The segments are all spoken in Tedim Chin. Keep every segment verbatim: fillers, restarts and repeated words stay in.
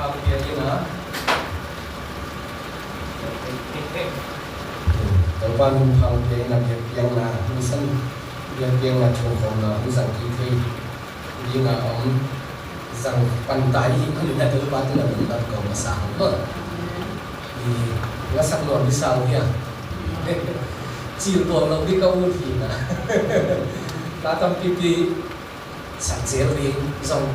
Topa min thang pia in a, biakpiakna, mission biakpiakna thungkhawmna hong zang kik thei ding a om zang pan ta i hih manin a Topa tungah lungdam ko masa hang maw. I ngasak nuam i sa uh hiam? Cil tuak lo ding ka ut hi na. La tampipi sak zel ding zong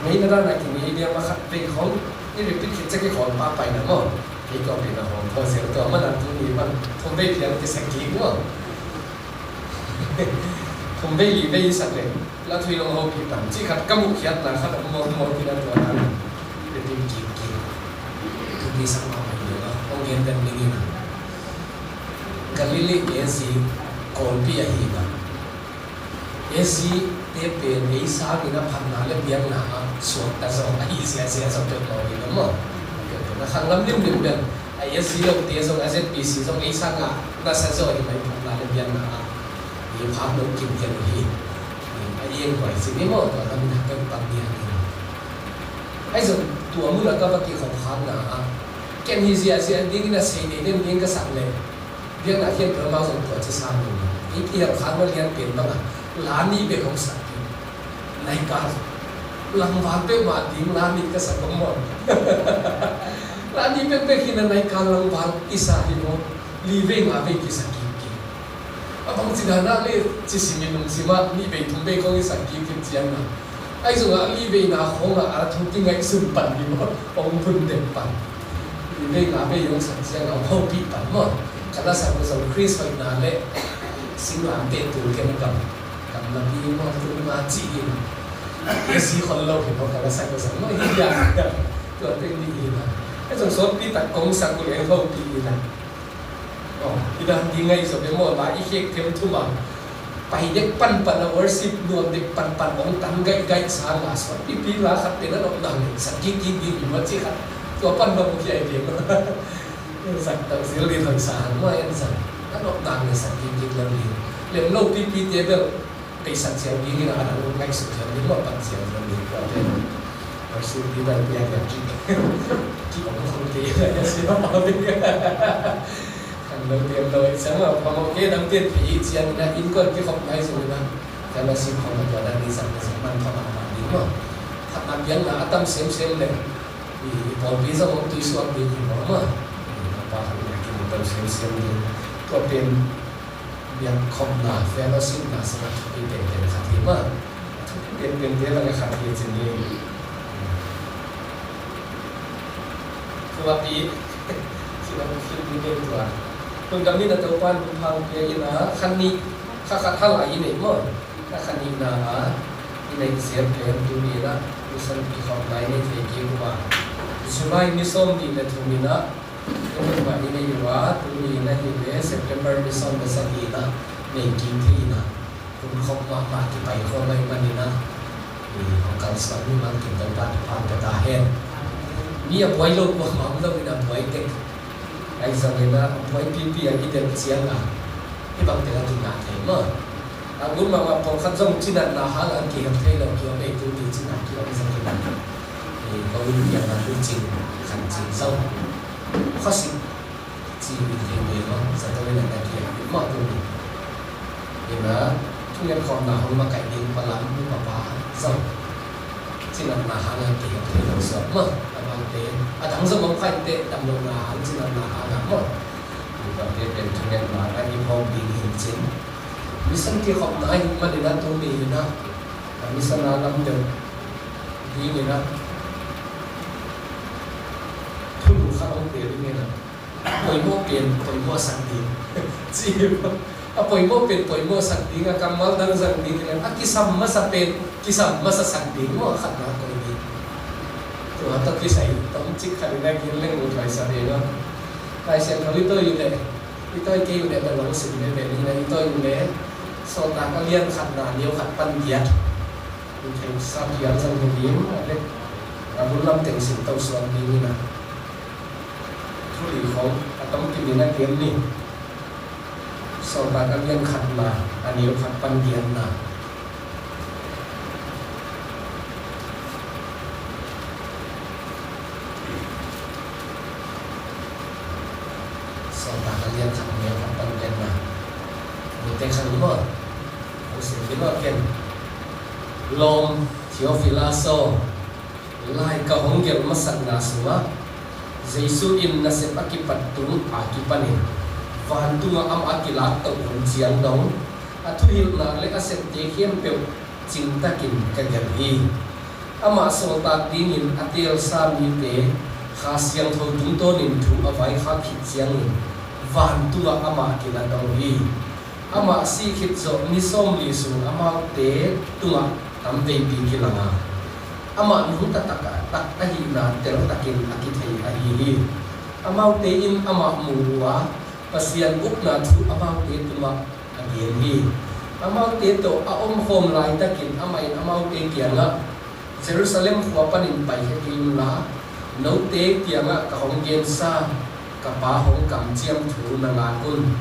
mei na dan a kingei liam a khat vei khong i repeat khit ciang i khawl pahpah na maw. Kei tua pen a hong thaw zel tua man a tuni man thum vei piang kisak kik maw. Thum vei li vei i sak leh la thui long hopih tam cih khat ka muh khiatna khat a maw maw kina tua dan repeat kik kik. Thupi sak mahmah hi lo hong gen den ding hi na. Galilee A Z Kawlpi ahi na. A Z te pen ei sangin a phatna le biakna ah suakta zaw ahi ziahziah zaw peuhmah hi lo maw. Peuhmah na khanglam limlim bel a A Z lote zong a Z P C zong ei sangah nasa zaw hi mai phatna le biakna ah i phak lo kimkhen uh hi. A ienghuai cin hi maw tua lamin a peuh pang ni a hi. Ahi zong tua mun a ka va kikhop khakna ah ken hi ziahziah dingin a sei nei den ding ka sak leh biakna khian peuhmah zong tua ci sam lo. I kihel khakna lian pen bangah la nih bek hong sak hi. Naikal langval peuhmah ding la nih ka sak bang maw. La nih peuhpeuh hi na naikal langval kisa hi maw. Li vei nga vei kisa kik kik. A bangci dan ah le ci simin nung simah nih vei thum vei kong i sak kik kik ciang na. Ahi zongah a li veina khawngah a thu kingaihsun pan hi maw. Hong phun dek pan. Li vei nga vei hong sak ciang a hong hopih pan maw. Ka la sak uh zong Khrist hoihna le singlamteh tul ken a kam. Kam na pi maw tul nga ci hi na. A Z khol lo hi maw ka la sak uh zong maw hi a. Tua teng ni hi na. Ahi zong sawtpi tak kong sak uh le hopih hi na. Aw, i dan ding ahi zaw bia maw la i khek them thum a pai dek panpan a worship nuam dek panpan hong tan gaihgaih sang a suan pipi la khat pen a nopna le sak kik kik ding hi maw ci khat tua pan bang uh hi ai ding. Sak tak zil ding hoi sa hang maw en sang a nopna le sak kik kik lem ding lem lo pipi te bel Peisak ciang ding in a dang ngaihsut ciang ding maw pan ciang ciang ding kua pen. Worship leader pia pia ki ki om khong te a sia ma ding. Kan lo pian lo i ciang a phamawh kei dang pian pi i ciang in a innkuan kikhop nai zong in a fellowship khong a tua dan i ciang in a man phamawh mah ding maw. Khat na piang na a tam semsem le i pawlpi zong om tui suak ding hi maw maw. Pa khat na kim tam semsem ding tua pen biakkhopna, fellowshipna sangah thupi penpen khat hi mah. Thupi penpente lakah khat hi ci ni. Thupi, thupi pen tua. Tun kam ni na Topa in hong pia in a khat nih, kha khat hal a i neih maw. Kha khat nihna a i neih zia pen tuni in a mission kikhopna i neih thei kik uh a. July ni sawm nih le thum in a Kum mah i nei uh a, tuni in ahih leh September ni sawm le sagih in a nei kik thei in a, hun khop mahmah kipai khawm ahih manin a, i hong kalsuan mi mangkin Topa thupha pia ta hen. Mi a buai lo kuamah om lo in a buai tek. Ahi zongin a buai pipi a i delh ciang a, hih bang teng a kingah thei maw? A ngun mahmah pawlkhat zong cinatna hang a kihel thei lo kiom ei, tuni cinat kiom zong hi. Ko in piang a lucing khan cin zong khuasik ci in thei ve maw? Zato in a na kiam mah tuni. Ina thungetkhawmna hong makaih ding palam nu papa zong cinatna hang a kihel thei lo suak maw? A bangte a dang zong hong khaih teh damlohna hang cinatna hang a maw? Tua te pen thungetna a i phawk ding hi cin. Mission kikhopna ahih manin a tuni in a, a mission a lam deuh ding in a, thulu khat hong tel ding in a, poimawh pen poimawh sak ding. Ci hi maw? A poimawh pen poimawh sak ding, a kammal dang zang ding in a, a kisam masa pen kisam masa sak ding maw, a khatna koi ding. Tua tawh kisai tomcik khat in a gil leng mu thoi sa ding a. Lai Siangtho i tawi uh leh, i tawi kei uh leh, na lawng sim veve ni na, i tawi uh leh Sawltak a lian khatna, neu khat pan giat. Thei sa piang zang hi ding a, a bul lam teng sim to suak ding in a. Thu li khong a tampi in a kiam ni. Sawltak a lian khatna, a neu khat pan giatna. Sawltak a lian khat, a neu khat pan lianna. Mite khan maw, hong sim kei maw ken. Lawm Theofilas aw, lai ka hong gelh masakna sungah Jesu in nasep a kipat tung a kipanin vantungah amah a kilak toh hun ciang dong a thuhilhna le a septe khempeuh cingtakin ka gelh hi. Amah sawltak dingin a teelsa mite Kha Siangtho tungtawnin thu a vaikhak khit ciangin vantungah amah kila to hi. Amah sih khit zawh ni sawmli sung amaute tungah tam veipi kilang a, amah nungta tak, tak ahihna teltakin a kithei ahi hi. Amaute in amah mu uh a, Pasian ukna thu amaute tungah a gen hi. Amaute tawh a omkhawm laitakin amah in amaute kiangah, Jerusalem khua panin paikhia kei unla, note kiangah ka hong gensa ka Pa hong kamciam thu na ngak un.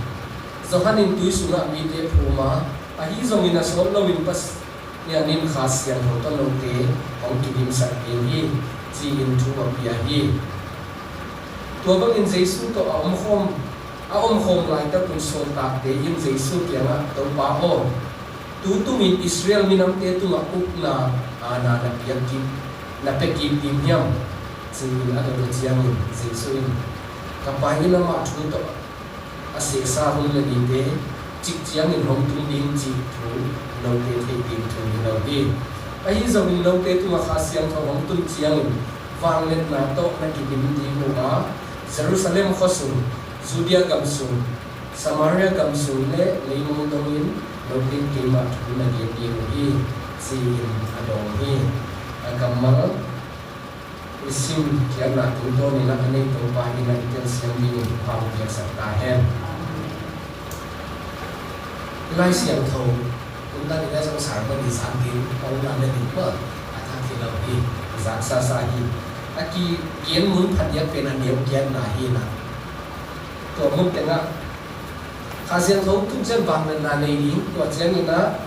Johan in tui sungah mite phum a, ahi zongin a sawt loin Pasian in Kha Siangtho tawh note hong kidimsak ding hi, ci-in thu a pia hi. Tua bangin Jesu tawh a omkhawm, a omkhawm laitakun sawltakte in Jesu kiangah, Topa aw, tu tungin Israel minamte tungah ukna aana na piak kik, na pia kik ding hiam? Ci-in a dot uh ciangin Jesu in, Ka Pa in amah thu tawh a sehsa hun le nite cik ciangin hong tung ding cih thu note theih ding thu hi lo hi. Ahi zongin note tungah Kha Siangtho hong tun ciangin vangliatna tawh na kidim ding uh a, Jerusalem khuasung, Judea gamsung, Samaria gamsung le leimong dongin note in keimah thu na gen ding uh hi, ci-in a dawng hi. A kammal i sim khiatna tungtawnin a nei Topa in a i telsiam dingin thupha hong piaksak ta hen. I Lai Siangtho, kum dan i Lai Siangtho sermon i zak ding, a um lam le ding maw, a thak hi lo hi, i zak sasa hi. A kigen mun phadiak pen a neu kiatna hi na. Tua mun tengah Kha Siangtho tung ciang vangliatna nei ding, tua ciangin a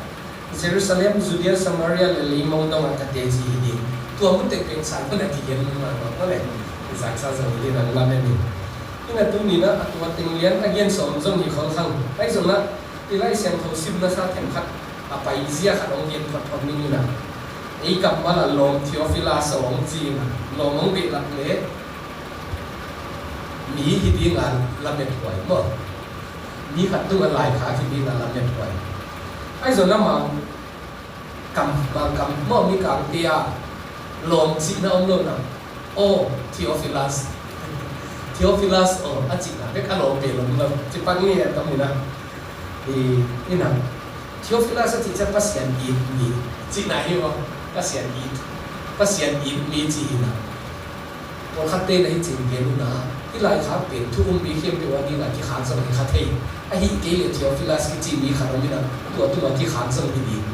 Jerusalem, Judea, Samaria le leimong dongah ka teci hi ding. Tua mun teng pen sermon a kigen mun mah mah maw le. I zaksa zong hi ding a lam en in. Ina tuni-in a tua teng lian a gen sawm zong hi khol khang. Ahi zongin a i Lai Siangtho simna sa themkhat a paizia khat hong gen photphot ning in a. Ei kammal a lawm Theofilas aw hong ci in a. Lawm hong behlap le mi hi ding a lamethuai maw. Mi khat tungah laikhak hi ding a lamethuai. Ahi zongin a Mangkam, Mangkam maw, Mikangte a lawm cihna om lo na. Aw, Theofilas. Theofilas aw, a cihna bek a lawm bel om lo. Ci pak ni a tam hi na. I, i na. Theofilas a cih ciang Pasian it mi cihna hi maw. Pasian it, Pasian it mi cih hi na. Pawlkhatte na hi cing gen uh na, hih laikhak pen thu umpi khempeuh a dingah kikhak zong hi kha thei. Ahih kei leh Theofilas kici mi khat om in a, tua tungah kikhak zong hi ding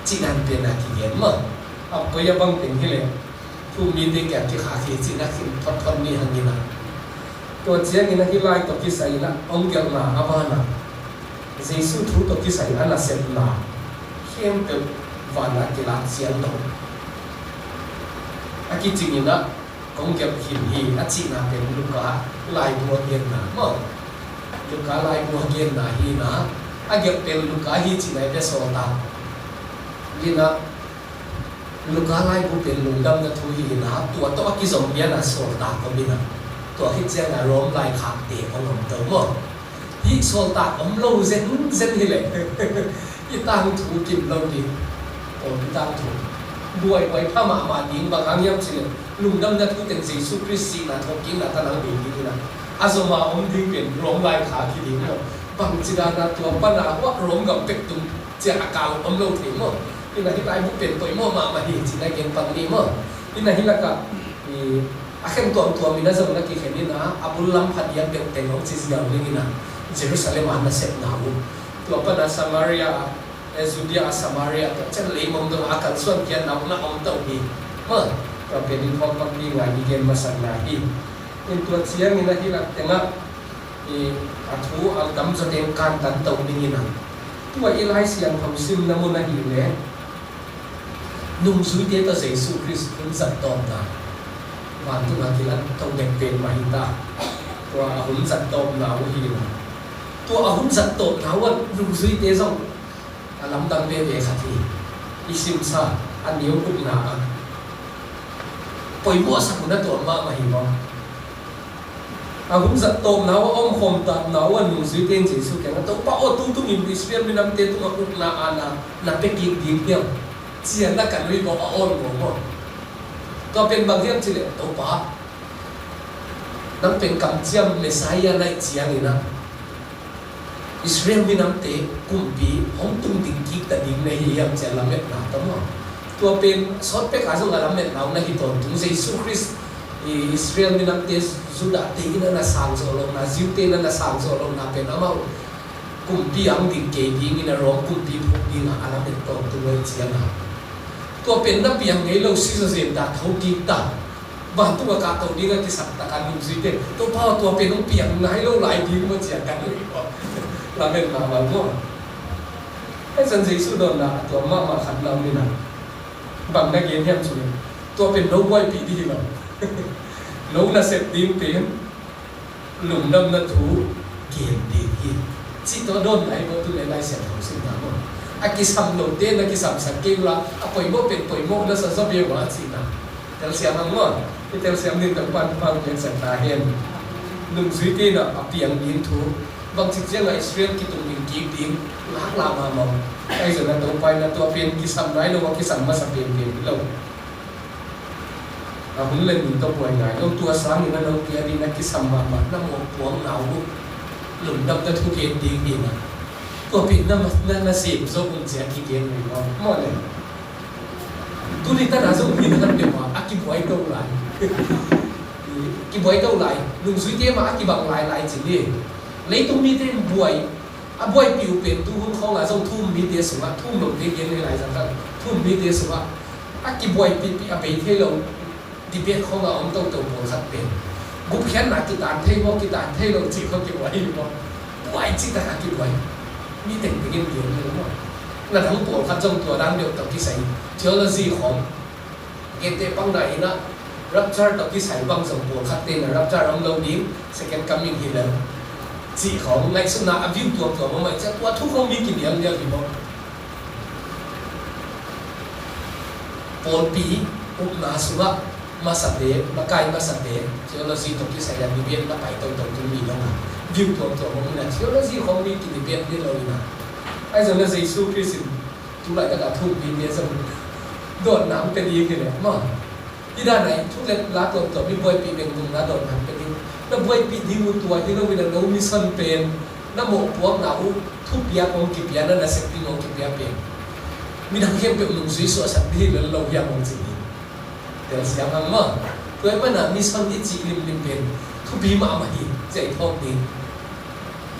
cihna pen a kigen maw. A koi a bang teng hi leh thu um mite kiang kikhak hi cihna khin thotthot ni hang in a. Tua ciangin a hih lai tawh kisai in a hong gelhna a ban a Jesu thu tawh kisai a nasepna khempeuh van a kilak ciang lo. A kicing in a kong gelh khin hi a cihna pen Luka laibu a genna maw. Luka laibu a genna hi na, a gelh pen Luka hi cihna i bia sawltak. Ni na, Luka laibu pen lungdamna thu hi in a, tua tawh a kizom lian a sawltak om in a, tua khit ciang a Rom laikhakte hong om to maw. Hih sawltak om lo zenzen hi leh i tangthu kim lo ding. Aw, i tangthu buaihuai pha mahmah ding, bang hang hiam cih leh lungdamna thu teng Jesu Khrist sihna thawhkikna ta nang ding ding in a, a zom a om ding pen Rom laikhak hi ding maw. Bangci dan a tua pan a huah Rom gam pek tung ciang a kal om lo thei maw. Hi na, hih laibu pen poimawh mahmah hi cih na gen pang ni maw. Hi na, hih lakah i, a khen tuamtuam in a zong na kikhen in a, a bul lam phadiak deuh teng hong ci ziau ning in a, Jerusalem a nasepna uh, tua pan a Samaria, eh, Judea a Samaria tawh ciang leimong dong a kalsuan khiatna uh na om to hi. Maw, tua pen i thawhpak ding a i gen masakna hi. In tua ciangin a hih lak tengah i, a thu a tamzaw teng kantan to ning in a, tua i Lai Siangtho simna mun ahih leh nungzuite tawh Jesu Khrist hun zat tawpna vantung a kilan to dek pen mah hi ta. Tua a hun zat tawpna uh hi lo. Tua a hun zat tawpna uh a nungzuite zong a lamdang veve khat hi. I simsa a neu gukna ah poimawhsak hun a tuam mahmah hi maw? A hun zat tawpna uh a omkhawm tatna uh a nungzuite in Jesu kiangah, "Topa aw, tungtungin Israel minamte tungah ukna aana na pia kik ding hiam?" ci-a na kan uh hi maw, a awl maw maw? Tua pen bang hiam cih leh, "Topa, nang pen kamciam Messiah na hih ciangin ah Israel minamte kumpi hong tungding kik ta ding na hi hiam?" ci-a lametna tawh maw? Tua pen sawt pek a zong a lametna uh na hi tawntung. Jesu Khrist i Israel minamte, Judahte in a na sang zawh lohna, Jew-te in a na sang zawh lohna pen amau kumpi a hong ding kei dingin a Rom kumpi phuk dingah a lamet tawntung uh ahih ciangin ah, tua pen na piang ngei lo, si zawzen ta, tho kik ta. Vantung a kahto ding a kisam tak a nungzuite, "Topa aw, tua pen hong piang nai lo lai ding maw?" ci-a kan uh hi maw? Lamet mahmah maw? Ahi zong Jesu dawnna a tuam mahmah khat na om in ah, bang na gen hiam cih leh, "Tua pen no buaipih ding hi lo. No nasep ding pen lungdamna thu gen ding hi," cih tawh dawnna hi maw? Tu le Lai Siangtho simna maw? A kisam lote na kisamsak kei uh la, a poimawh pen poimawh na sa zaw ve uh a cihna. Telsiam hang maw? I telsiam ding Topa'n thupha hong piaksak ta hen. Nungzuite in ah a piang ding thu, bangci ciangah Israel kitungding kik ding ngaklah mahmah uh. Ahi zongin ah Topa in ah tua pen kisam nai lo, a kisam masa penpen hi lo. A hun le ni tawh buai nai lo, tua sangin a no kiangah kisam mahmah, na mawhpuakna uh lungdamna thu gen ding hi na. Tua pen na, na, na sem zo un ci-a kigen uh hi maw? Maw le. Tuni tan a zong hi na kan deuh a, a kibuai to lai. Kibuai to lai. Nungzuite mah a kibang lai lai ci ni. Leitung mite in buai, a buaipih uh pen tu hun khawngah zong thu-um mite sungah, thu-um lote gen hi lai zang khat, thu-um mite sungah a kibuaipihpih a bei thei lo, debate khawngah om toto pawlkhat pen gupkhiatna kitan thei maw, kitan thei lo cih khawng kibuai hi maw? Buai cih takah kibuai. Mi tengtengin gen hi maw? Na dang pawlkhat zong tua dan deuh tawh kisai theology khawng, gente pangna in ah rapture tawh kisai bang zong pawlkhatte in ah rapture om lo ding, second coming hi lo cih khawng ngaihsutna a view tuamtuam om ahih ciang tua thu khawng mi kinialnial hi maw? Pawlpi ukna sungah masate, makai masate, theology tawh kisai a debate na pai toto tung mi dong a, view tuamtuam om in ah theology khawng mi kidebate ni lo in ah. Ahi zongin ah Jesu Khrist in tu laitak a thu-um mite zong dawnna hong pia ding hi leh maw? Hi dan a i thu le la tuamtuam i buaipih bek nungna dawnna hong pia ding. Na buaipih ding uh tua hi lo in ah, no mission pen, na mawhpuakna uh thupiak hong kipia, na nasep ding hong kipia pen midang khempeuh nungzui suahsak ding hi lo, lo hiam hong ci ding. Telsiam hang maw? Tua ahih manin ah mission i cih limlim pen thupi mahmah hi, zia i phawk ding.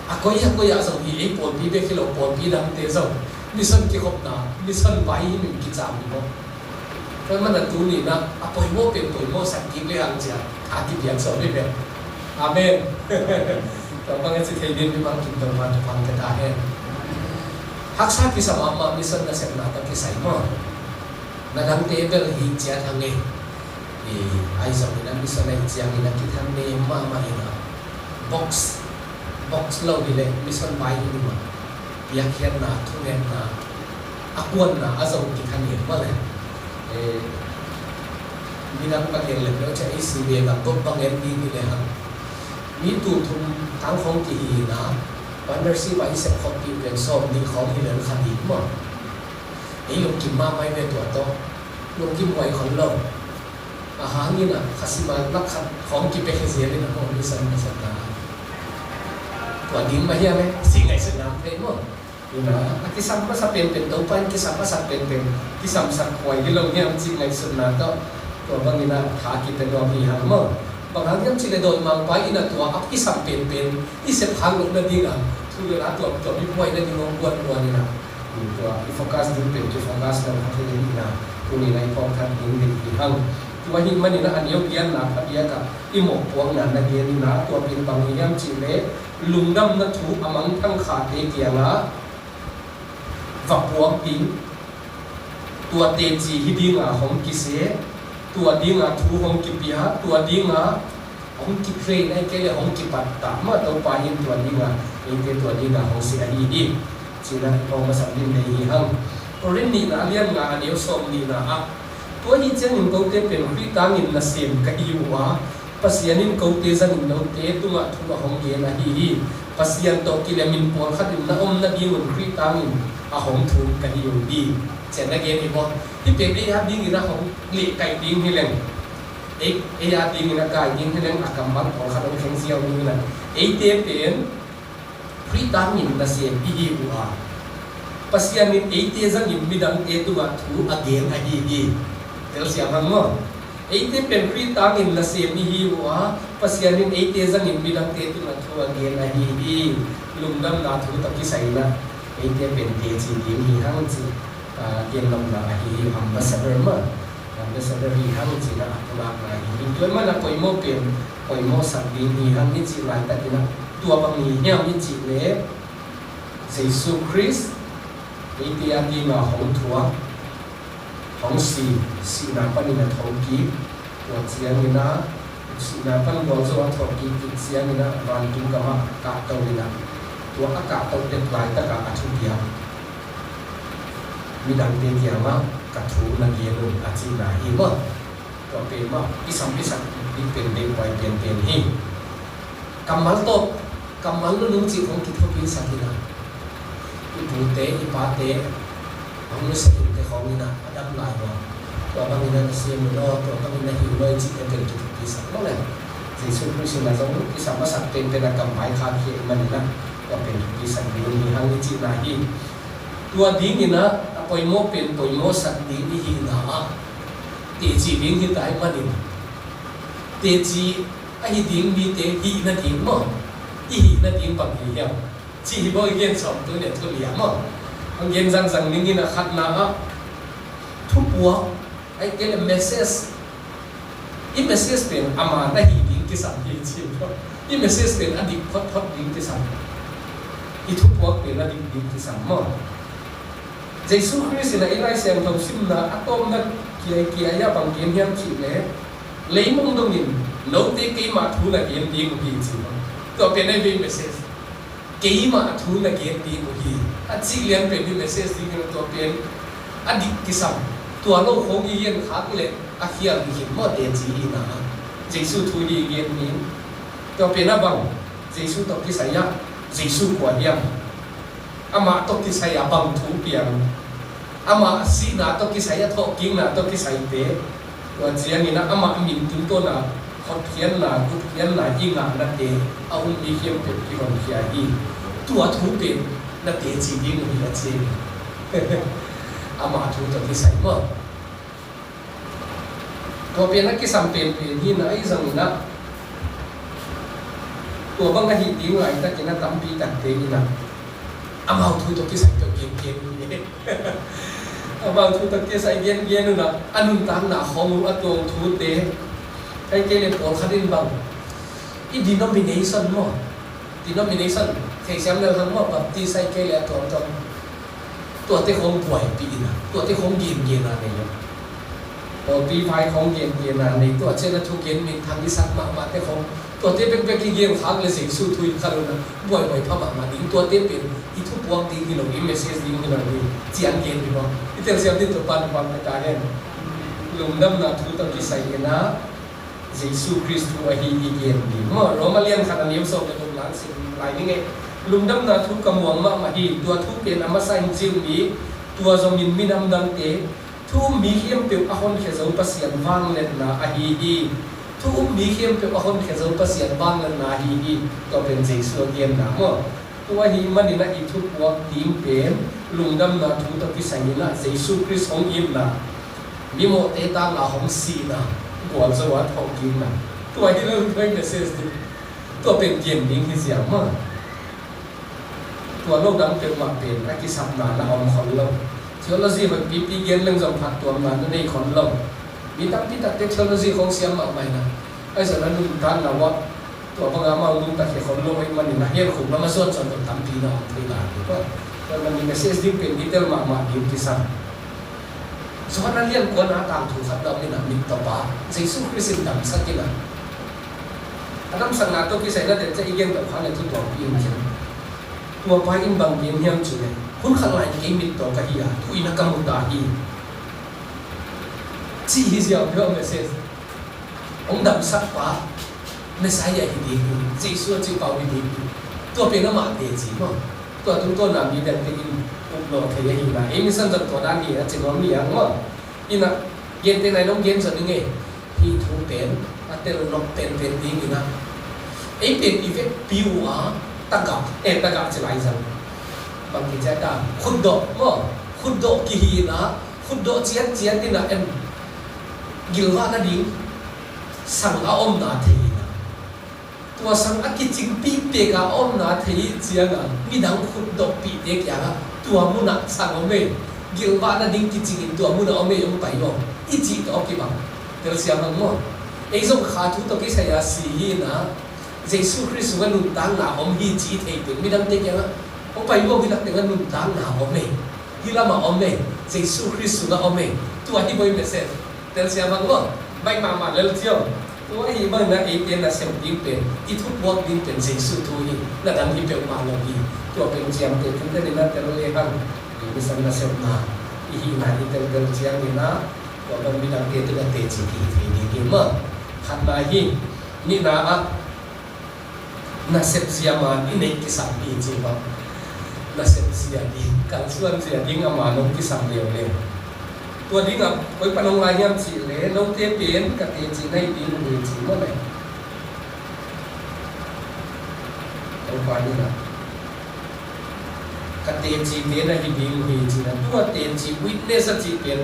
A koi a koi ah zong hi, ei pawlpi bek hi lo, pawlpi dangte zong mission kikhopna, mission vai hi min kicam hi maw? Tua ahih manin ah tuni in ah a poimawh pen poimawhsak kik le hang ci-a tha kipiak sawm hi ve. Amen. Tua bang a ci thei ding mi bangkim Topa'n thupha hong pia ta hen. Haksa kisa mahmah mission nasepna tawh kisai maw? Na dangte bel hi ciat hang e. I, ahi zongin a mission ahih ciangin a kithang nem mahmah in a, box, box lo hi leh mission vai hi ding a, piakkhiatna, thungetna, a kuanna a zong kitha nem mah leh. E, midang bang en lem lo ciah, ei si ve bang, bang en ding hi leh hang. Mi tul thum tang khawng kihi in a, partnership a i sep khawmpih pen sawmnih khawng hi lel kha ding maw? Ei lungkim mahmah hi ve tua tawh. Lungkim huai khol lo. A hang in a, kha sima lak khat khawng kipia khia zel in a, maw, mission masa ta. Tua ding mah hiam e, si ngaihsutna om thei maw? In a, a kisam masa penpen, Topa in kisam masa penpen, kisamsak huai hi lo hiam cih ngaihsutna tawh. Tua bang in a, tha kipia nuam hi hang maw? Bang hang hiam cih leh dawimangpa in a tua a kisam penpen i sep khak loh nading a, thu le la tuamtuam i buai nading hong guan guan in a, tua i focus ding pen kifocus lo kha thei ding in a, tuni in a i phawk thak ding ding hi hang. Tua ahih manin a, a neu giatna pha biak a i mawhpuakna na gen in a, tua pen bang hi hiam cih leh lungdamna thu a mangthang khate kiangah va puak ding, tua teci hi ding a hong kisia, tua ding a thu hong kipia, tua ding a hong kitrain, ahih kei leh hong kipat ta mah. Topa in tua dingin eite tua dingin hong si ahi hi. Cih na i phawk masak ding deih hi hang. Korin nihna a lian nga a neu sawm nihna ah, tua ahih ciangin kote pen Khrih tangin nasem ka hi uh a, Pasian in kote zangin note tungah thu a hong gen ahi hi. Pasian tawh kilemin pawlkhat in na om nadingun Khrih tangin a hong thum ka hi uh hi. Cih na gen hi maw? Hih pen ei a dingin a hong lehkaih ding hi leng, ei, ei a dingin a kai ding hi leng, a kammal pawlkhat hong kheng ziau ding hi leng, eite pen Khrih tangin nasem i hi uh a, Pasian in eite zangin midangte tungah thu a gen ahi hi. Telsiam hang maw? Eite pen Khrih tangin nasem i hi uh a, Pasian in eite zangin midangte tungah thu a gen ahi hi. Lungdamna thu tawh kisai in ah eite pen teci ding hi hang ci, ah, gen lawmna ahi hi. Ambassador maw? Ambassador hi hang cih na a pulakna hi. Tua ahih manin a poimawh pen poimawhsak ding hi hang i cih laitakin ah, tua bang hi hiam i cih leh, Jesu Khrist eite a dingin hong thuak, hong si, sihna panin a thokik, tua ciangin ah, sihna pan gualzo a thawhkik khit ciangin ah, vantung gamah kahto in ah, tua a kahto dek laitakah a thupiak, midangte kiangah ka thu na gen uh a cihna hi maw? Tua pen mah i sam i sak ding pen, deihhuai pianpian hi. Kammal tawh, kammal nunung cih khong kithupisak in ah, i pute i pate hong nusia khin te khong in ah a dam lai uh a, tua bangin ah na sem uh law, tua bangin na hi uh law i cihte pen kithupisak lo leh, Jesu Khrist in ah zong i sam a sak pen pen a kam maikhak hi ahih manin ah, tua pen thupisak ding hi hang i cihna hi. Tua dingin ah a poimawh pen poimawhsak ding i hihna ah, teci ding hi ta ahih manin, teci ahi ding mite hih nading maw, i hih nading bang hi hiam cih hi bawk i gen sawm, tu ni a thu li ah maw? Hong gen zangzang ning in ah, khatna ah thupuak, ahih kei leh message, i message pen ama na hih ding kisam hi ci maw? I message pen a dik photphot ding kisam, i thupuak pen a dik ding kisam maw? Jesu Khrist in ah i Lai Siangtho simna a tawpna kiaikiai ah bang gen hiam cih leh, leimong dongin note keimah thu na gen ding uh hi ci maw? Tua pen a i bei message. Keimah thu na gen ding uh hi, a cih lian pen i message dingin ah tua pen a dik kisam. Tua lo khong i gen khak leh a khial hi khin maw, teci hihna ah. Jesu thu hi gen ding. Tua pen a bang, Jesu tawh kisai ah, Jesu kua hiam? Amah tawh kisai a bang thu piang? Amah sihna tawh kisai, a thawhkikna tawh kisaite, tua ciangin ah amah min tungtawna hotkhiatna, gupkhiatna i ngahnate a um mi khempeuh kihonkhia hi. Tua thu pen na teci ding uh hi a ci hi. Amah thu tawh kisai maw? Tua pen a kisam penpen hi in ah, ahi zongin ah tua bang ahih ding laitakin a tampi takte in ah amau thu tawh kisai tawh gengen uh hi. Amau thu tawh kisai gengen un ah, a nuntakna khong uh a tuang thute, ahih kei leh pawlkhat in bang, i denomination maw, denomination, theisiam lel hang maw, Baptist ahih kei leh a tuamtuam, tuate khong buaipih in ah, tuate khong gengen a nei uh. Pawlpi vai khong gengen a nei, tua ciang a thugen minthang i sak mahmahte khong, tuate bekbek i gen khak leh Jesu thu i khat un ah buaibuai pha mahmah ding. Tuate pen i thupuak ding hi lo, i message ding hi lo hi. Ciang gen hi maw? I telsiam ding Topa'n thupha pia ta hen. Lungdamna thu tawh kisai in ah Jesu Khrist thu ahi i gen ding maw? Roma lian khat a neu sawm le guk lang sim lai ning ei. Lungdamna thu ka muang mahmah hi. Tua thu pen a masa in Jew mi, tua zongin minam dangte, thu um mi khempeuh a honkhia zo Pasian vangliatna ahi hi. Thu um mi khempeuh a honkhia zo Pasian vangliatna ahi hi. Tua pen Jesu a genna maw? Tua ahih manin ah i thupuak ding pen lungdamna thu tawh kisai in ah Jesu Khrist hong itna, mimawhte tangah hong sihna, gualzo a thawhkikna. Tua hi lo tua i message ding. Tua pen gen ding hi ziau maw? Tua lo dang peuhmah pen a kisapna na om khol lo. Theology hoihpipi gen leng zong phattuamna na nei khol lo. Mi tampi takte theology khong siam mahmah in ah, ahi zongin a nuntakna uah tua banga amau nuntak khia khol lo ahih manin a, hell khuk lam a zuan zuan zong tampi na om thei lai hi. Tua ahih manin message ding pen i tel mahmah ding kisam. Johan a lian kuana tangthu khat na om in ah, mittawpa Jesu Khrist in damsak in ah, A damsakna tawh kisai na teh ciang i gen tawh kha le thu tuakpih in ciang. Tua pa in bang gen hiam cih leh, hun khat lai kei mit tawh ka hi a, tu-in a ka mu ta hi. Cih hi ziau peuh a message. Hong damsak pa Messiah hi ding hi, Jesu a cih pa hi ding hi. Tua pen amah teci maw. Tua tungtawn a mi dangte in upload thei ahihna. Ei mission zong tua dan hi a ci nuam ni ang maw. Ina, gente nai nong gen zong ing ei. Hih thu pen a tel nok penpen dingin ah ei pen i vekpi uh a tagah, eh, tagah ci lai zang. Bang kici a ta khutdawh maw, khutdawh kihi in ah, khutdawh ciatciat in ah en gilvah nading sang a omna thei in ah. Tua sang a kicingpih pek a omna thei ciangin midang khutdawhpihte kiangah tua munah sang om ei, gilvah nading kicingin tua munah om ei, hong pai maw, i cih tawh kibang. Telsiam hang maw. Ei zong kha thu tawh kisai a si hi in ah, Jesu Khrist sungah nuntakna om hi cih i theih pen midangte kiangah hong pai maw, hih lak tengah nuntakna om ei, hih lamah om ei, Jesu Khrist sungah om ei. Tua hi boi message. Telsiam hang maw. Baih mahmah lel ciau. Tua ahih manin ah eite nasep ding pen, i thupuak ding pen Jesu thu hi, na dang hi peuhmah lo hi. Tua pen ciamteh tung tenin ah tel le hang. Mission nasepna i hihna i teltel ciangin ah, tua bang midangte tungah teci kihi thei ding hi maw. Khatna hi. Nihna ah, nasep zia man i neih kisam hi ci bang. Nasep zia ding, kalsuan zia ding a man hong kisam leuleu. Tua dingah koi pan hong lai hiam cih leh, note pen ka teci na hi ding uh hi ci maw le. Topa in ah ka tecite na hi ding uh hi ci in ah, tua teci witness a cih pen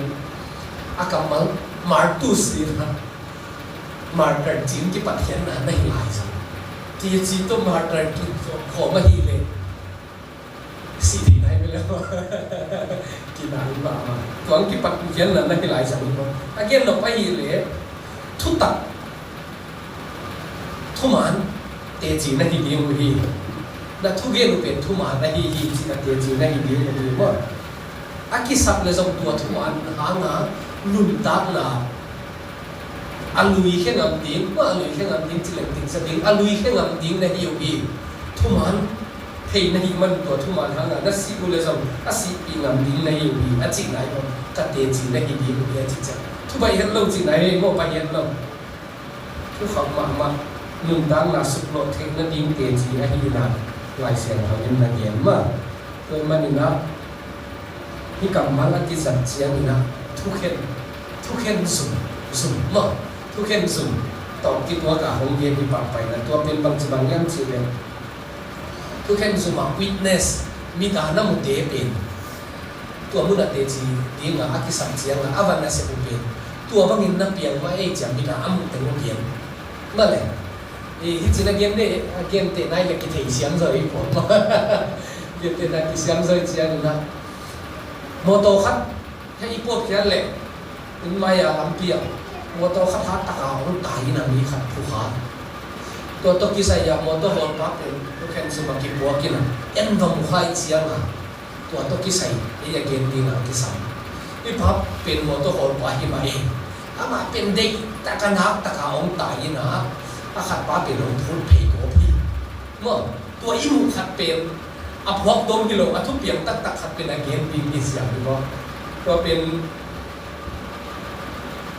a kammal martus hi in ah. Martyr cih in kipathianna na hi lai zang. Teci tawh martyr kikhawm ahih leh sih theih nai ve leh. Kinai mahmah. Tua in kipathianna na hi lai zang maw. A gen nop ahih leh thutak, thuman teci na hi ding uh hi. Na thugen uh pen thuman ahi hi ci-in ah teci na hi ding uh hi maw. A kisap leh zong tua thuman hanga nuntakna a lui khe ngam ding, tua a lui khe ngam ding, ci leng ding sa ding, a lui khe ngam ding na hi uh hi. Thuman thei na hih man tua thuman hanga na sih uh leh zong a sihpih ngam ding na hi uh hi, a cihna hi maw. Ka teci na hi ding uh hi a cih ciang, thu baih het lo cihna hi maw, baih het lo. Thukham mahmah, nuntakna suklawh theih nading teci ahihna Lai Siangtho in na gen maw. Tua ahih manin ah hih kammal a kizat ciangin ah thukhen, thukhen zum, zum maw, thukhen zum tawh kituak a hong gen hi pahpah in ah, tua pen bangci bang hiam cih leh, thukhen zum ah witness, mit a na mute pen tua mun ah teci dingin a kisam ciangin a va nasep uh pen tua bangin na piang mah ei ci-a mit a a muh teng uh gen. Mah leh, hih ci-in a gen deh, a gentehna hi leh kithei siam zaw hi pua. Gentehna kisiam zaw hi ciangin ah, mawtaw khat hei i pawtkhiat leh, inn mai-a lampi ah mawtaw khat hat takin hong tai in ah, mi khat phukha. Tua tawh kisai-a mawtaw hawlpa pen thukhen zum ah kipuak in ah, en va mu kha i ciangin ah, tua tawh kisai ei a gen dingin a kisam. Hih pa pen mawtaw hawlpa hi mah e. Amah pen deih takin, nak takin hong tai in ah, a khatpa pen hong phut phei gawp hi. Maw, tua i muh khat pen a phuak dong hi lo, a thupiang taktak khat pen a gen ding hi siam hi maw. Tua pen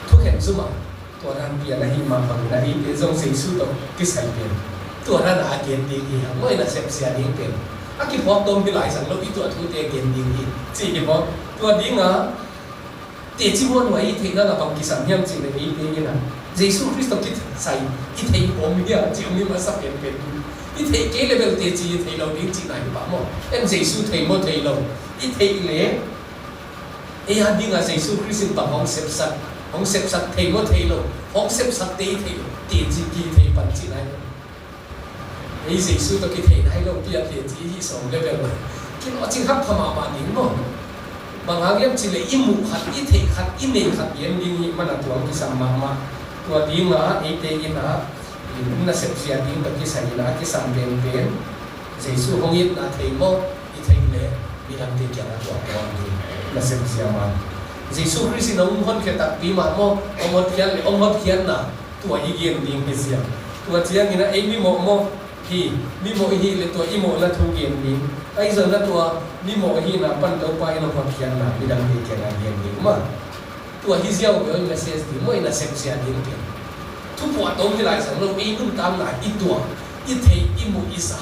thukhen zum ah tua dan pian ahih mah bangin ah, eite zong Jesu tawh kisai pen tua dan a gen ding hi hang. Maw, i nasep zia ding pen a kiphuak dong hi lai zang lo, i tuah thute gen ding hi ci hi maw. Tua dingin teci muanhuai i theihna ah bang kisam hiam cih leh, eite in ah Jesu Khrist tawh kisai i theih om hia cih om hi masa penpen. I theih kei leh bel teci i theih lo ding cihna hi pah maw. En Jesu thei maw, thei lo? I theih leh ei a dingin Jesu Khrist in bang hong sepsak, hong sepsak thei maw, thei lo? Hong sepsakte i theih lo, teci ki thei pan cihna hi. Ei Jesu tawh kithei nai lo pi a teci hi sawm leh bel, kilawhcing hak pha mahmah ding maw. Bang hang hiam cih leh i muh khat, i theih khat, i nei khat gen ding hi mah, na tuang kisam mahmah. Tua dingin eite in ah i nasep zia ding tawh kisai in ah a kisam penpen, Jesu hong itna thei maw, i theih leh midangte kiangah tua kong ding, nasep zia man. Jesu Khrist in hong honkhia takpi mah maw, hong hotkhiat leh hong hotkhiatna tua i gen ding hi ziau. Tua ciangin ah ei mimawh mawh hi, mimawh i hih leh tua i mawhna thu gen ding. Ahi zongin ah tua mimawh i hihna pan Topa in hong hotkhiatna midangte kiangah gen ding maw. Tua hi ziau bel message ding maw, i nasep zia ding pen. Thupuah tawm hi lai zang lo, ei nuntakna i tuah, i theih, i muh, i sa.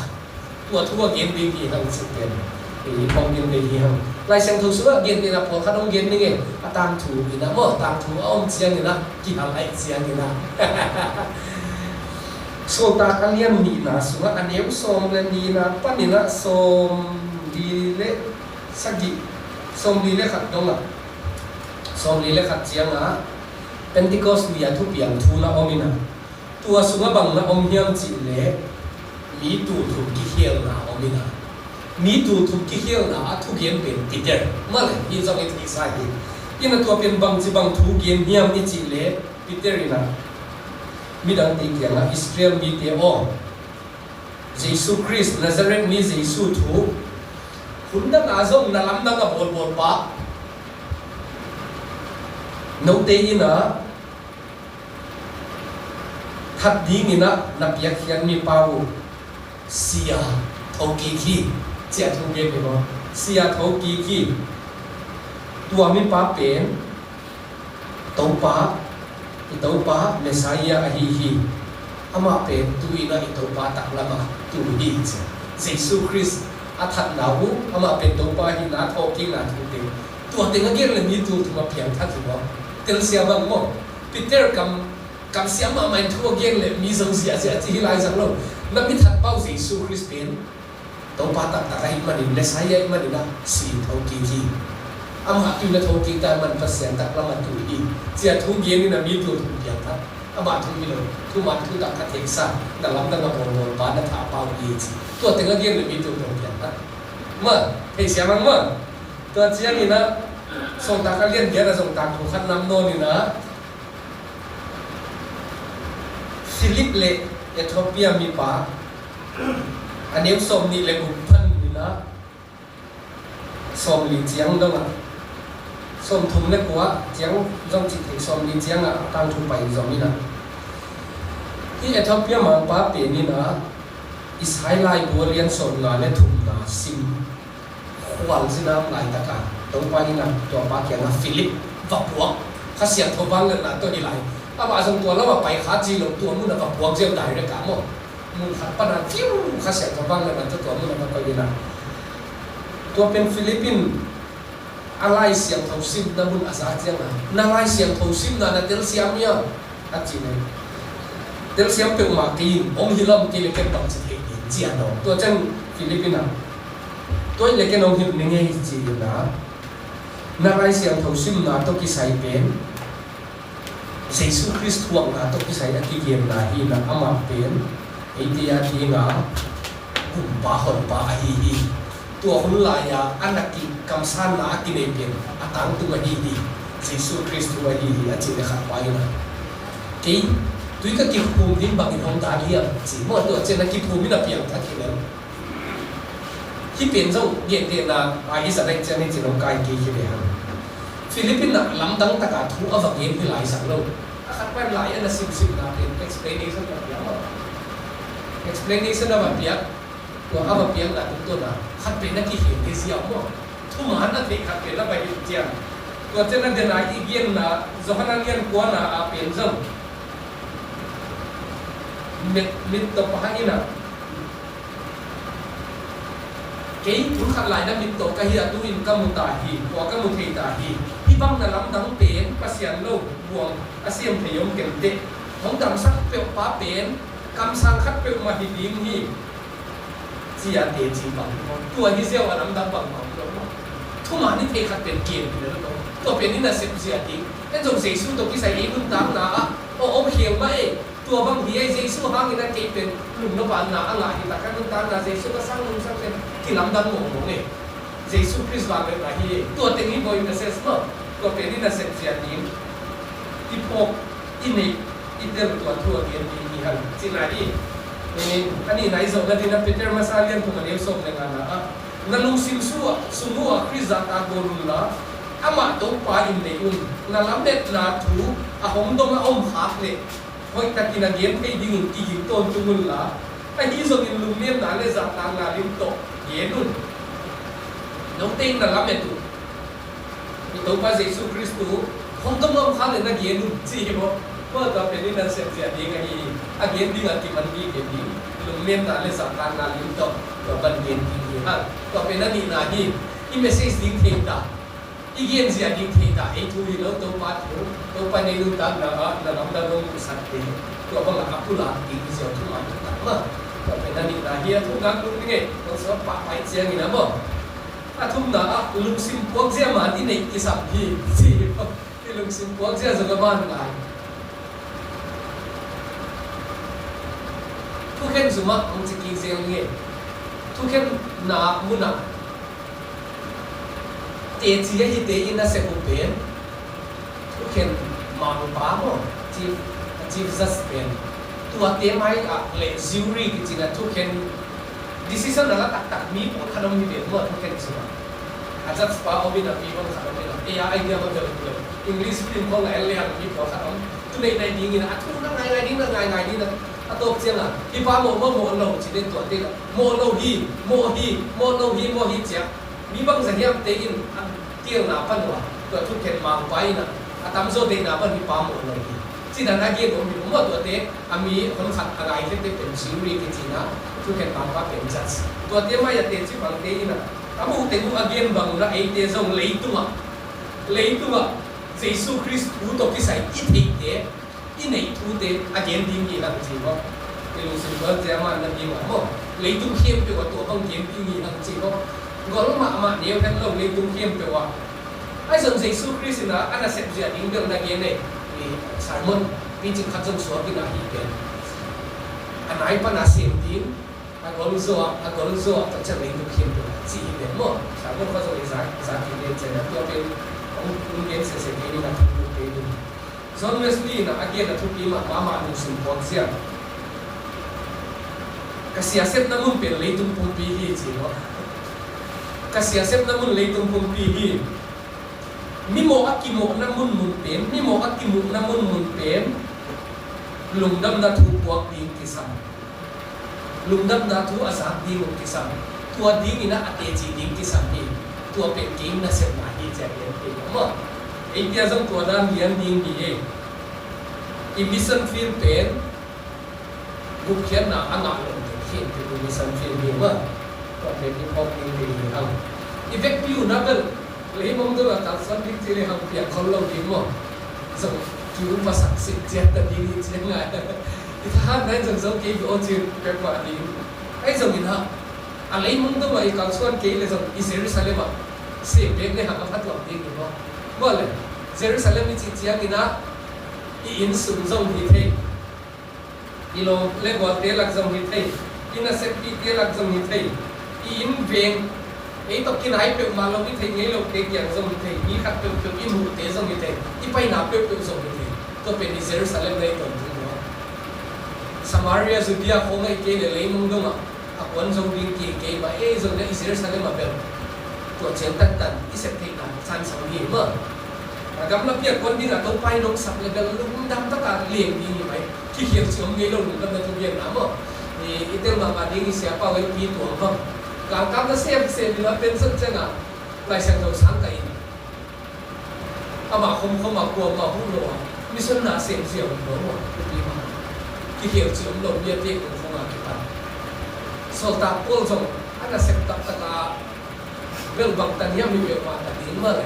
Tua thu a gen ding hi hang cih pen i phawk ding hi hang. Lai Siangtho sungah gentehna pawlkhat hong gen ning e. A tangthu in ah maw, tangthu a om ciangin ah kihal ahih ciangin ah. Sawltak a lian nihna sungah a neu sawm le nihna panin ah sawmli le sagih, sawmli le khat dongah, sawmli le khat ciangah Pentecost ni a thupiang thu na om in ah, tua sungah bang na om hiam cih leh mi tulthum kikhelna om in ah, mi tulthum kikhelna a thugen pen Peter mah leh hi zong i theihsa hi. In ah tua pen bangci bang thu gen hiam i cih leh Peter in ah midangte kiangah Israel mite aw, Jesu Khrist, Nazareth mi Jesu thu, hun dang a zong na lamdang a bawlbawl pa, note in ah that dingin ah na piakkhiat mipa uh sia thokik hi, ci-a thu gen hi maw. Sia thokik hi. Tua mipa pen Topa, i Topa Messiah ahi hi. Amah pen tu-in ah i Topa taklamah tu hi, ci. Jesu Khrist a thatna uh, amah pen Topa ahihna a thawhkikna thu pen tua teng a gen leh mi tulthum a piangthak hi maw. Telsiam bang maw. Peter kam, kamsiam mahmah in thu a gen leh mi zo ziahziah ci hi lai zang lo. Na mi thatpa uh Jesu Khrist pen Topa taktak ahih manin, Messiah ahih manin ah si thokik hi. Amah tu-in ah thokik ta ahih man Pasian taklamah tu hi, ci-a thu gen in ah mi tulthum piangthak. Amah thu hi lo, thuman thutak a theihsa, na lamdang a bawlbawl pa, na thahpa uh hi, ci. Tua teng a gen leh mi tulthum piangthak. Maw, theisiam hang maw. Tua ciangin ah Sawltak a lian giat ah zong tangthu khat na om nawn in ah, Philip le Ethiopia mipa, a neu sawmnih le guk panin ah sawmli ciang dongah, sawmthum le kua ciang zong cih theih, sawmli ciangah a tangthu pai zom in ah, hih Ethiopia mangpa pen in ah Isai laibu a lian sawmnga le thumna sim khualzin a om laitak a, Topa in ah tua pa kiangah Philip va puak, Kha Siangtho vangliatna tawh hi lai. Amah zong tua lamah pai kha ci lo, tua munah va puak ziau direct a maw. Mun khat pan a fiu, Kha Siangtho vangliatna tawh tua munah va pai in ah, tua pen Philip in a Lai Siangtho simna mun a za ciangah, na Lai Siangtho simna na telsiam hiam, a ci leh, telsiam peuhmah kei ing, om hi leh om kei leh ken bangci thei ding, ci-a dawng. Tua ciang Philip in ah, tua hi leh ken hong hilh ning ei, ci-in ah, na Lai Siangtho simna tawh kisai pen Jesu Khrist thuakna tawh kisai a kigenna hi in ah, amah pen eite a dinga gumpa honpa ahi hi. Tua hun lai-a a na kikamsanna a kinei pen a tangtung ahi hi. Jesu Khrist thu ahi hi, a cih leh khat pa in ah, kei tui ka kiphum ding bangin hong dan hiam, ci maw. Tua ciang a kiphum in a piangthak hi lel. Hih pen zong gentehna a i zat ahih ciang hih ci-in hong kai kik hi ve hang. Philip in ah lamdang taka thu a va gen hi lai zang lo. A khat pen lai a na simsimna pen explanation a va piak maw. Explanation a va piak. Tua a va piakna tungtawn a khat pen a kikhen hi ziau maw. Thuman a theih khat pen a va hilh ciang, tua ciang a den a i genna Johan a lian kuana a pen zong mit, mittawp a hang in ah, kei thul khat lai na mittawp ka hi a, tu-in ka mu ta hi, tua ka mu thei ta hi. Hih bang na lamdang pen Pasian lo buang a siam thei om kei teh. Hong damsak peuhpa pen kamsang khat peuhmah hi ding hi, ci-a teci bang. Tua hi ziau a lamdang bangbang lo. Thuman i theih khat pen gen hi lo. Tua pen i nasep zia ding. En zong Jesu tawh kisai i nuntakna ah, aw, om khel mah ei. Tua bang hi ei, Jesu hangin a kei pen lungnop a na a ngah hi tak a, nuntakna Jesu ka sang lungsak pen kilamdang mawngmawng e. Jesu Khrist vangliatna hi e. Tua teng hi bawi message maw. Tua pen i nasep zia ding, i phawk, i neih, i tel tua thu a gen ding hi hang, cihna hi. E, a nihna i zawhna dingin a Peter masa lian thum a neu sawm le ngana ah, na lungsim sung ah, sung uh ah Khrist zahtak bawl unla, amah Topa in nei un. Na lametna thu a hong dong a om khak leh hoihtakin a gen thei dingin kiging tawntung unla, ahi zongin lungnemna le zahtakna lim tawh gen un. Note in na lamet uh. I Topa Jesu Khristu hong dong om kha le na gen un ci hi maw? Tua tua pen in na sepzia ding ahi hi. A gen ding a kiman ding gen ding. Lungnemna le zahtakna lim tawh tua ban gen ding hi hang. Tua pen a nihna hi. I message ding thei ta, i genzia ding thei ta, ei thu hi lo, Topa thu, Topa nei nuntakna ah na lamdang hong muhsakte tua bangah a pulak ding i ziau thu mah hi ta mah. Tua pen a nihna hi. A thumna kong ding ei, kong suak pahpah ciangin a maw, a thumna ah lungsim puakzia man i neih kisam hi ci. I lungsim puakzia zong a man ngai. Thukhen zum ah hong ci kik zel ni ei. Thukhenna munah teci ahite in a sep uh pen thukhen mangpa maw, chief, chief judge pen, tuate mai ah le jury kici na thukhen decision a la taktak mi pawlkhat om hi ve maw, thukhen sungah. A judge pa om in a, mi pawlkhat om in a, ei a idea maw, English film khawng a en le hang mi pawlkhat om. Tu neih neih dingin a, a thu na ngaingai ding, na ngaingai ding a, a tawp ciangah hih pa mawh maw, mawh lo ci den, tuate in a mawh lo hi, mawh hi, mawh lo hi, mawh hi ci a, mi bangzah hiamte in a kielna pan uh a, tua thukhen mangpa in a, a tamzaw deihna pan hih pa mawh lo hi ci dan a gen om hi maw. Tuate a mi hon khat a ngaikhiate pen jury kici na, thukhen mangpa pen judge. Tuate mai a teci bangte in a, a muh teng uh a gen bang un a, eite zong leitungah, leitungah Jesu Khristu tawh kisai i theihte, i neih thute a gen ding hi hang ci maw. I lungsim puakzia man na ding a maw, leitung khempeuh ah tua bang gen ding hi hang ci maw. Gol mahmah neu hen lo, leitung khempeuh ah. Ahi zong Jesu Khrist in a, a nasepzia ding bel na gen ei. I sermon picing khat zong suak in a, hih pen a nai pan a sem ding, a gol zaw ah, a gol zaw ah, tua ciang leitung khempeuh ah ci hi pen maw. Sermon khat zong i za, za kik den ciang a, tua pen hong, hong gen sese kei ni na, thu kei ni. John Wesley in a, a gen a thupi mahmah, lungsim puakzia. Ka siasepna mun pen leitung pumpi hi ci maw. Ka siasepna mun leitung pumpi hi. Mimawh a kimawhna munmun pen, mimawh a kimuhna munmun pen lungdamna thu puak ding kisam. Lungdamna thu a zak ding uh kisam. Tua dingin a, a teci ding kisam hi. Tua pen kei nasepna hi ci a gen kei maw. Ei pia zong tua dan lian ding hi ei. I mission field pen gupkhiatna a ngah lo te khempeuh i mission field hi maw. Tua pen i phawk ding hi hang. I vekpi uh na bel leimong dong a kalsuan ding ci le hang piang khol lo ding maw. Zong kiu masak sik ciat ta ding hi ci ngai. I thahat nai zong zong kei bi aw ci pek mah ding. Ahi zongin hang, a leimong dong a i kalsuan kei le zong i Jerusalem ah sem bek le hang a phat lam ding hi maw. Maw le, Jerusalem i cih ciangin a, i inn sung zong hi thei. I lawm le gualte lak zong hi thei, i naseppihte lak zong hi thei, i inn veng, ei tawh kinai peuhmah lo i theih ngei lote kiang zong hi thei, mi khat peuhpeuh i muhte zong hi thei, i paina peuhpeuh zong hi thei. Tua pen i Jerusalem na hi tawntung uh a. Samaria, Judea khawng ahih kei leh leimong dongah a kuan zo ding kei, kei mah ei zong na i Jerusalem ah bel tua ciang tantan i sep theihna sansang hi mah. A gamlapi a kuan dingah Topa in hong sap le bel lungdam taka leng ding hi mai. Kikhial cih om ngei lo, lungdamna thugenna maw. I, i tel mahmah ding i siapa uh ei pi tuang bang, galkapna semsem in a, pension ciangah Lai Siangtho sang kah in, amah khomkhom a kuamah huh lo a, mission na semsem lo maw. Kikhial cih om lo, mi a pek khomkhom a kipan. Sawltak Paul zong a nasep taktak a, bel bangtan hiam hi peuhmah ta ding mah le,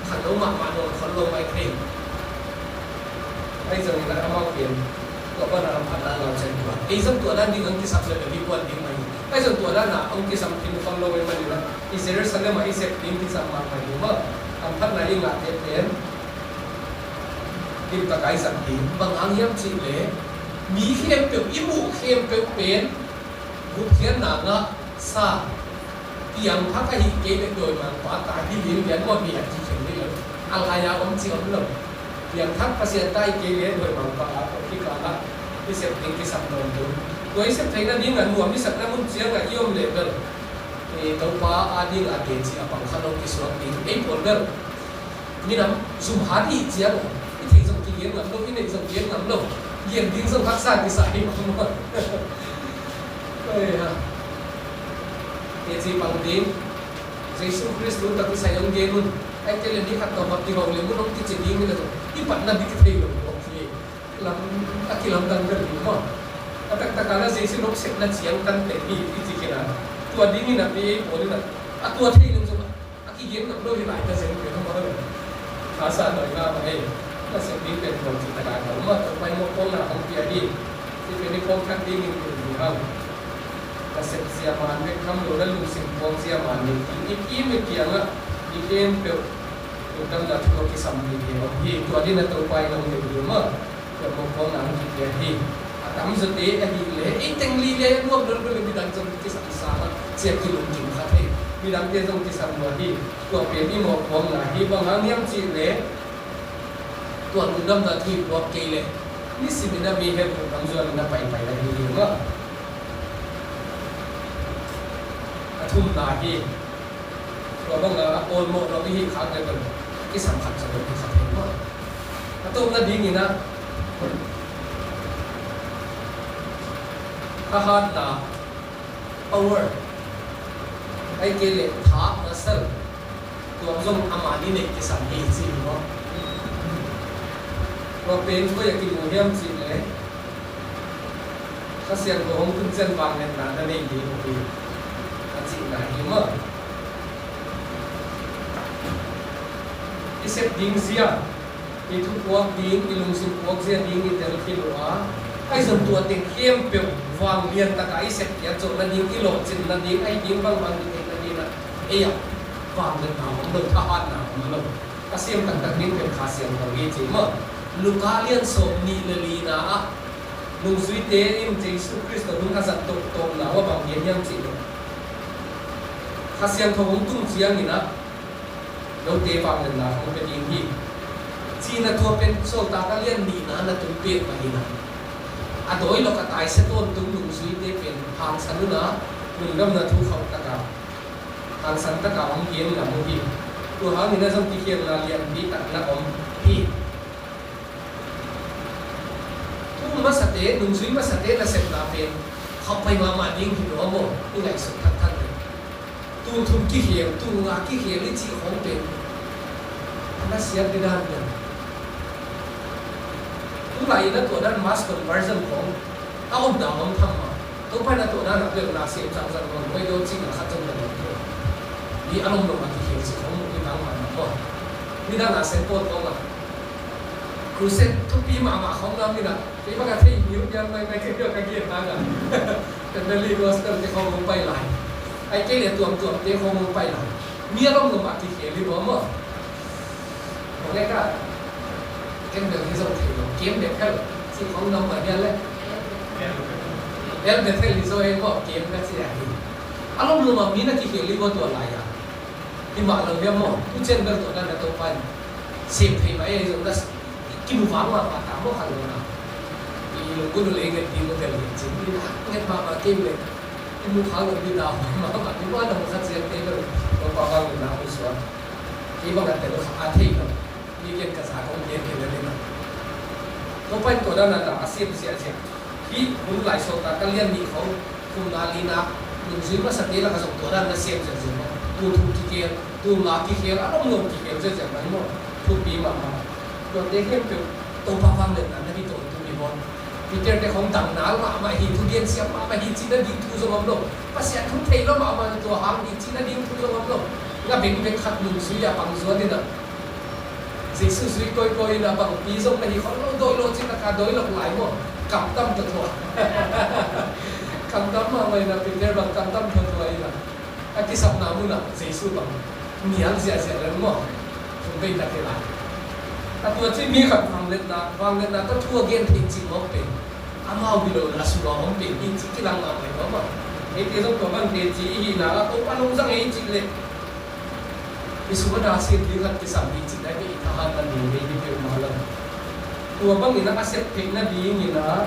khan lo mahmah nawn khol lo mai thei. Ahi zongin a, amau pen tua pan a hamphatna lau cian tua, ei zong tua dan ding hong kisap le bel hi puan ding mah hi. Ahi zong tua dan a hong kisam khin khol lo mai mah hi la, i Jerusalem ah i sep ding kisam mahmah hi mah. Hamphatna i ngahte pen limtak a i zat ding. Bang hang hiam cih le, mi khempeuh, i muh khempeuh pen gupkhiatna ngahsa, piangthak ahih kei leh dawimangpa ta hi ding lian maw, hi a, kikhen hi lo. A lai-a om cih om lo. Piangthak Pasian ta ahih kei leh dawimangpa a, kawm kikal ah i sep ding kisam tawntung. Tua i sep theihna dingah nuam i sakna mun ciangah i om leh bel, eh, Topa a dingah teci a pang kha lo kisuak ding. Ei pawl bel minam zum hat i hih ciang, i theih zong kili gen ngam lo, i neih zong gen ngam lo. Gen ding zong haksa kisai hi mah. Oi ha. Teci pang ding. Jesu Khristu tawh kisai hong gen un. Ahih kei leh ni khat tawh bang kiho leh mun hong kici ding hi leh zong i patna bek thei lo. Lam a kilamdang bel hi maw. A taktak a na Jesu in hong sepna ciangtan teh hi i ci khin a. Tua dingin a pi ei pawl in a, a tua thei ning zong a kigen ngam lo hi lai ta zen pen maw. Kha sa dawi ngam a hei. Nasep ding pen tua ci tak a ka um a, Topa in mawhpuakna hong pia hi. Ci pen i phawk thak dingin i um hi hang. Nasep zia man bek tham lo, na lungsim puak zia man bek hi. I kim i kiangah i khempeuh lungdamna thu a kisam hi hi. Tua dingin a Topa in hong nei hi maw. Tua mawhpuakna hong kipia hi. A tamzawte ahih leh ei teng li leh nuam lua lua leh midang zong kisam sa a, cia kilungkim kha thei. Midangte zong kisam lua hi. Tua pen i mawhpuakna hi. Bang hang hiam cih leh tua lungdamna thu i puak kei leh nisimin a mi heh lungdam zuan in a paipai na hi hi maw. A thumna hi. Tua bang a awlmawh lo i hih khak leh pen kisam khat zong hi kha thei maw. A tawpna dingin a thahatna, power, ahih kei leh tha, muscle, tua zong a man i neih kisam hi ci maw. Tua pen koi a kimu hiam cih leh Kha Siangtho hong tun ciang vangliatna na nei ding uh hi, a cihna hi maw. I sep ding zia, i thupuak ding, i lungsim puak zia ding i tel khin uh a, ahi zong tua teng khempeuh vanglian tak a i sep khiat zawh nading, i lawhcin nading, ahi ding bangbang i theih nading ah ei ah vangliatna om lo, thahatna om lo. A siam taktak ding pen Kha Siangtho hi ci maw. Luka lian sawm nih le lina ah nungzuite in Jesu Khrist tawh hun a zat tawh tawpna uh a bang gen hiam cih leh, Kha Siangtho hong tung ciangin ah note vangliatna hong pia ding hi, ci-in a tua pen Sawltak a lian nihna na tun pek mah hi na. A dawi lawk a taisia tawntung nungzuite pen hangsan un a, lungdamna thu khauh tak a hangsan tak a hong gen ngam uh hi. Tua hangin a zong kikhelna lianpi tak na om hi. Thu masate, nungzui masate nasepna pen khauh pai mahmah ding hi lo maw, i ngaihsut thakthak hi. Tul thum kikhel, tul nga kikhel i cih khawng pen a na siat ding dan pen. Tulai in a tua dan mass conversion khawng a om dan om tham mah. Topa in a tua dan a peuh na sem zangzang lo, hoi deuh cihna khat zong na lo. Ni a lomlom a kikhel cih khawng mu hi bang mah mah maw. Ni dan a sem pawl khawng a crusade thupi mahmah khawng na mi na. Kei bang a thei mi uh piang maimai kei bang ka gen hang a. Family gospel te khawng hong pai lai. Ahih kei leh tuamtuamte khawng hong pai lai. Mi a lomlom a kikhel hi maw maw. Hong leh ka ken bel hi zo thei lo. Kem Bethel cih khawng na mah hian leh. El Bethel hi zo e maw, kem ka ci a hi. A lomlom a mi na kikhel hi maw tua lai a. Hi mah lo hiam maw, tu cian bel tua dan a Topa in sem thei mah ei zong na kimu vang mahmah ta maw khan lo na. I lungkul uh leh i nget ding uh tel hi cin, i na nget mahmah kei uh leh i mu khak lo ding na mahmah, i mu a na mu khat cian kei bel Topa vangliatna hong suak. Kei bang a tel uh kha a thei lo. Mi ken ka za kong gen kei lel in a. Topa in tua dan a ta a siam ziahziah. Hih hun lai Sawltak a lian nih khawng, thumna lina, nungzui masate lakah zong tua dan na siam ziahziah maw. Tul thum kikhel, tul nga kikhel, a lomlom kikhel ziahziah mai maw. Thupi mahmah. Tuate khempeuh Topa vangliatna na hi tawntung hi maw. Peter te khawng dang nal mahmah hi, thugen siam mahmah hi, cih nading thu zong om lo. Pasian thu thei lo mahmah, tua hang hi, cih nading thu zong om lo. Nga bengbeng khat nungzui a pang zuan in a. Jesu zui kawikawi in a bangpi zong na hi khol lo, dawi lo cih taka dawi lo lai maw? Kamtam tuatuah. Kamtam mahmah in a Peter bang kamtam tuatuah in a. A kisapna mun ah Jesu bang nial ziahziah lel maw? Thum bei tak hi lai. A tua cih mi khat vangliatna, vangliatna tawh thu a gen thei cih mawk pen amau hi lo in a sung a om pen hi cih kilang mahmah hi maw? Eite zong tua bang teci i hihna ah Topa nong zang ei cih leh i sum a na siam ding khat kisam hi cih na hi, i thahat na ding hi, hi peuhmah lo. Tua bangin a sep theih nadingin a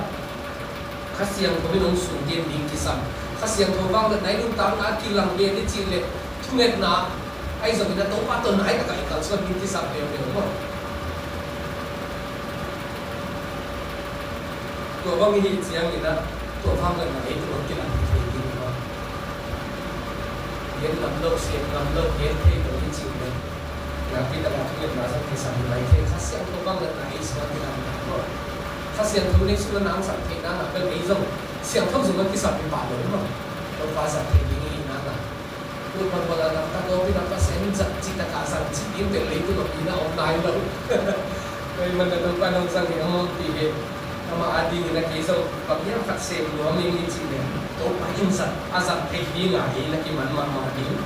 Kha Siangtho in hong sung gen ding kisam. Kha Siangtho vangliatna i nuntakna a kilang gen i cih leh thungetna ahi zongin a Topa tawh nai takah i kalsuan ding kisam leuleu maw? Tua bang i hih ciangin ah, tua vangliatna ei tung hong kilang thei ding hi maw? Gen ngam lo, sem ngam lo, gen thei lo i cih leh, nakpi takah thungetna zong kisam hi mai thei. Kha Siangtho vangliatna ei sungah kilang hi maw? Kha Siangtho nei sungah na hong zat theihna, na bel ei zong siangtho zong a kisam hi pah lo hi maw? Topa zat thei ding i hihna, na ut bang bang a lamtak gawp in a Pasian in zat cih takah zang cih ding pen leitung a pi na om nai lo. Tua ahih manin a Topa in hong zang hi a maw, pi hi. Amah adingin a kei zong bang hiam khat sem nuam ing i cih leh, Topa in zat, a zat theih ding a ei na kiman mahmah ding.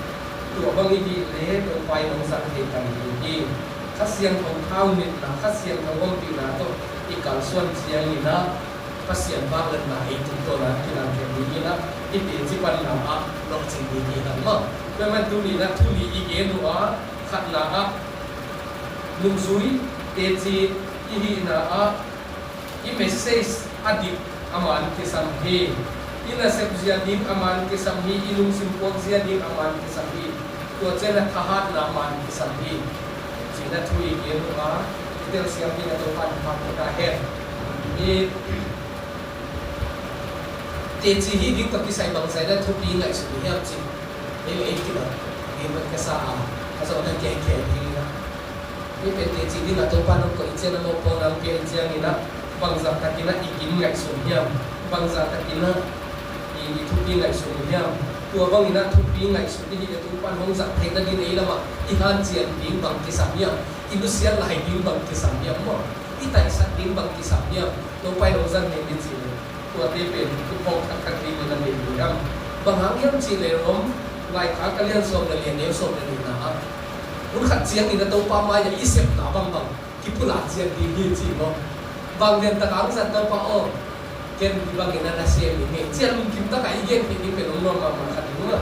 Tua bang i hih leh Topa in hong zat thei pan ding hi. Kha Siangtho thau ngetna, Kha Siangtho ompihna tawh i kalsuan ciangin ah, Pasian vangliatna ei tungtawn a kilang thei dingin ah, hih teci panna ah lawhcing ding hi hang maw. Tua ahih manin tuni in ah thu li i gen uh a, khatna ah nungzui teci i hihna ah, i message a dik a man kisam hi. I nasep zia ding a man kisam hi. I lungsim puak zia ding a man kisam hi. Tua ciang a thahatna a man kisam hi. Cih na thu i gen uh a, i telsiam ding a Topa in thupha pia ta hen. I teci hi ding tawh kisai bangzah na thupi ngaihsut uh hiam cih, ei le ei kilawm ding hong kiasa a, a zawhna kiaikhiat ding hi a. Hih pen teci ding a Topa in hong koih ciang a, mawhpuakna hong pia i ciangin ah, bangzah takin ah i kin ngaihsun hiam? Bangzah takin ah i, i thupi ngaihsun uh hiam? Tua bangin ah thupi ngaihsun i hih leh Topa in hong zat theih nading ei lamah i hanciam ding bang kisam hiam? I nusiat lai ding bang kisam hiam maw? I taisan ding bang kisam hiam? Topa in hong zang hi ni cih leh, tuate pen kiphawk thakthak dingin a nei ding hiam? Bang hang hiam cih leh, Rom laikhak a lian sawm le li, a neu sawm le lina ah, hun khat ciangin a Topa mai-ah i sepna bangbang kipulak ciat ding hi ci maw? Vanglian tak a hong zat Topa aw, ken hih bangin a na sem ing ei, ci-a lungkim tak a i gen theih ding pen hong nuam mahmah khat ding uh a.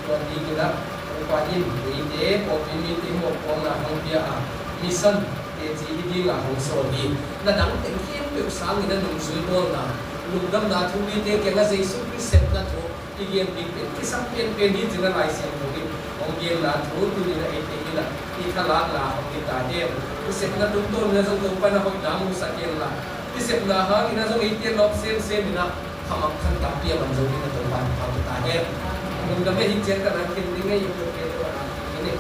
Tua dingin ah Topa in eite pawlpi mite mawhpuakna hong pia a, mission teci hi ding a hong sawl hi. Na dang teng khempeuh sangin a nungzui bawlna, lungdamna thu, mite kiangah Jesu Khrist sepna thu i gen ding pen kisam penpen hi ci-in a Lai Siangtho in hong genna thu tuni-in a eite in ah i thalakna hong hi ta hen. I sepna tungtawn in ah zong Topa in a hoihna musak hen la, i sepna hangin ah zong eite lawp semsem in ah khamang khantampi a man zo dingin a Topa in thupha pia ta hen. Lungdam e. Hih ciang ka na khen ding e, i pu ke tua na khen ding e.